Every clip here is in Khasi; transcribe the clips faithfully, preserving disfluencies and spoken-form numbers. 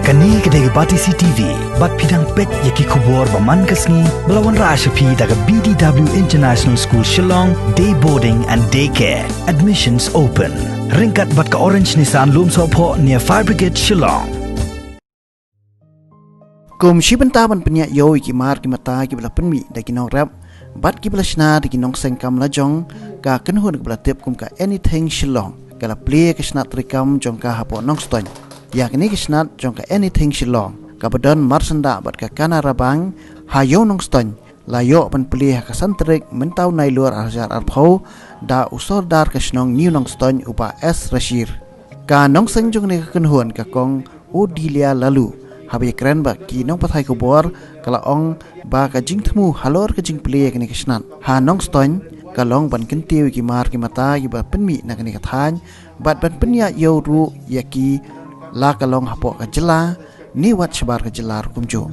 Kane ka dei ka Batesi T V, bad phi dang peit ïa ki khubor ba man ka sngi, ba la wanrah sha phi da ka B D W International School Shillong, Day Boarding and Day Care. Admissions open. Ryngkat bad ka Orange Nissan Lumsohphoh near Fire Brigade Shillong. Kum shi bynta ban pynïaid ïew ïa ki mar ki mata kiba la pynmih da ki nongrep bad kiba la shna da ki nongseng kam lajong, ka kynhun kaba la tip kum ka Anything Shillong ka la plie ka shnat treikam jong ka hapoh Nongstoiñ. Ïa kane ka shnat jong ka Anything Shillong kaba don marsyndah bad ka Canara Bank ha ïew Nongstoiñ la ïoh ban plie ha ka san tarik mynta u Nailur ar hajar arphew da u Sordar ka shnong New Nongstoiñ u Bah S Rashir. Ka nongseng jong kane ka kynhun ka Kong Odilia Laloo, haba ïakren bad ki nongpathai khubor, ka la ong ba ka jingthmu halor ka jingplie ïa kane ka shnat ha Nongstoiñ ka long ban kyntiew ïa ki mar ki mata kiba pynmih na kane ka thaiñ bad ban pynïaid ïew ruh ïa ki, la ka long hapoh ka jylla ne wat shabar ka jylla ruh kumjuh.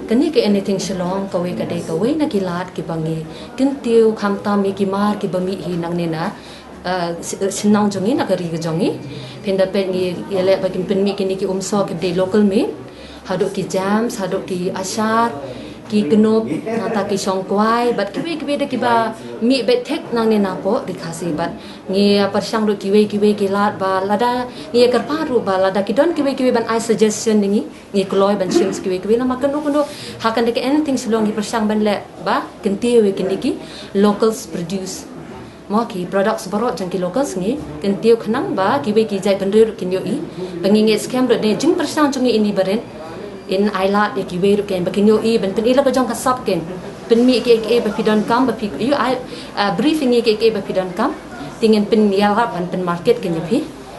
Kane ka Anything Shillong kawei ka dei kawei na ki lad kiba ngi kyntiew khamtam ïa ki mar kiba mih hi nangne na, eh, shi-, shnong jong ngi, na ka ri ka jong ngi. Phin da peit ngi ïaleh ba kin pynmih kine ki umsoh kiba dei local made, haduh ki jams, haduh ki achar, ki knup, nangta ki shongkwai bad kiwei kiwei de kiba mih beit thik nangne na poh ri Khasi. Bad ngi pyrshang ruh kiwei kiwei ki lad ba lada ngi ïa kyrpad ruh ba lada ki don kiwei kiwei ban ai suggestion ïa ngi, ngi kloi ban shim sa kiwei kiwei. Namar kano kano ha kane ka Anything Shillong ngi pyrshang ban leh ba kyntiew ïa kine ki locals produce, mo, ki products baroh jong ki locals ngi kyntiew khnang ba kiwei ki jaitbynriew ruh kin ïohi. Ba ngi ngeit skhem ruh ne jingpyrshang jong ngi ine i barit in ai lad ïa kiwei ruh kin, ba kin ïohi ban pyni la ka jong ka sap kin, pynmih kiei kiei ba phi donkam, ba phi ïoh ai, ah, brief ïa ngi kiei kiei ba phi donkam, te ngin pynïarap ban pynmarket kin ïa phi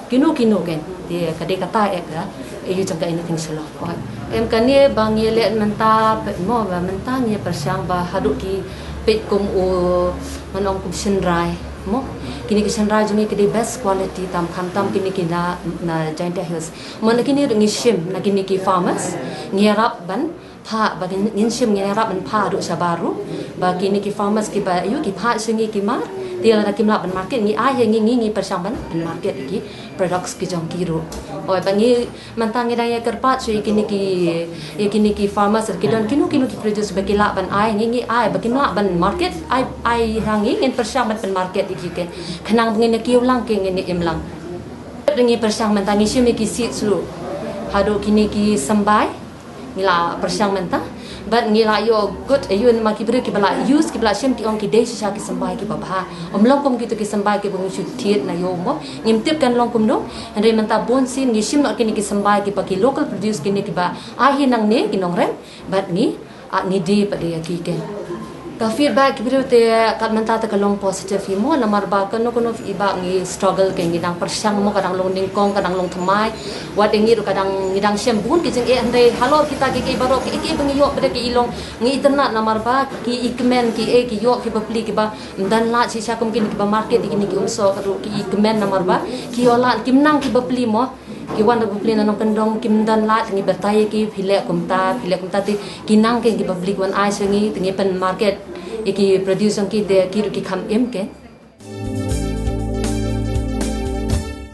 kino kino kin. Te ka dei kata eh ka ïa jong ka Anything Shillong. Em, kane ba ngi leh mynta, peit mo, ba mynta ngi pyrshang ba haduh ki, peit kum u, ngan ong kum shynrai, mo. Kine ki shynrai jong ngi ki dei best quality tam, khamtam kine ki na, na Jaintia Hills. Mo, na kine ruh ngi shim na kine ki farmers, ngi ïarap ban phah, ba ngin, ngin shim, ngi ïarap ban phah haduh shabar ruh, ba kine ki farmers kiba ïoh ki phah sha ngi ki mar, te lada kim lah ban market, ngi ai ïa ngi, ngi, ngi pyrshang ban, ban market ïa ki products ki jong ki ruh. Oi, ba ngi mynta ngi dang ïa kyrpad shuh ïa kine ki, ïa kine ki farmers, ki don kino kino ki produce ba ki lah ban ai, ngi, ngi ai, ba kim lah ban market, ai, ai ïa ngi, ngin pyrshang ban pynmarket ïa ki, khnang ba ngin ïa kiew lang, ki ngin ïa im lang. Ngi pyrshang mynta ngi shim ïa ki seeds ruh haduh kine ki symbai. Ngi la pyrshang mynta bad ngi la ïoh kut ïa u, namar ki briew kiba la use, kiba la shim ki ong ki dei shisha ki symbai kiba bha. Ym long kum kito ki symbai kiba ngi shu thied na ïew mo. Ngim tip kan long kumno. Hynrei mynta bun sien ngi shim noh kine ki symbai kiba ki local produce, kine kiba ai hi nangne ki nongrep, bad ngi, ah, ngi die pat ïa ki kin. Ka feedback ki briew te kat mynta te ka long positive hi mo, namar ba kano kano hi ba ngi struggle kin, ngi dang pyrshang mo, ka dang long nyngkong, ka dang long thymmai. Wat ïa ngi ruh ka dang, ngi dang shem bun ki jingeh, hynrei halor kita kiei kiei baroh, kiei kiei ba ngi ïoh pat ki long ngi itynnad, namar ba ki i kmen kiei ki ïoh ki bapli kiba ym don lad shisha kum kine kiba market ïa kine ki umsoh, ka ruh ki i kmen namar ba ki ïoh lad, kim nang ki bapli mo. Ki wan da bapli na nongkyndong, kim don lad, ngi batai ïa ki, phi leh kumta, phi leh kumta, te ki nang kin ki bapli ki wan ai sha ngi, te ngi pynmarket ïa ki produce jong ki, te ki ruh ki kham im kin.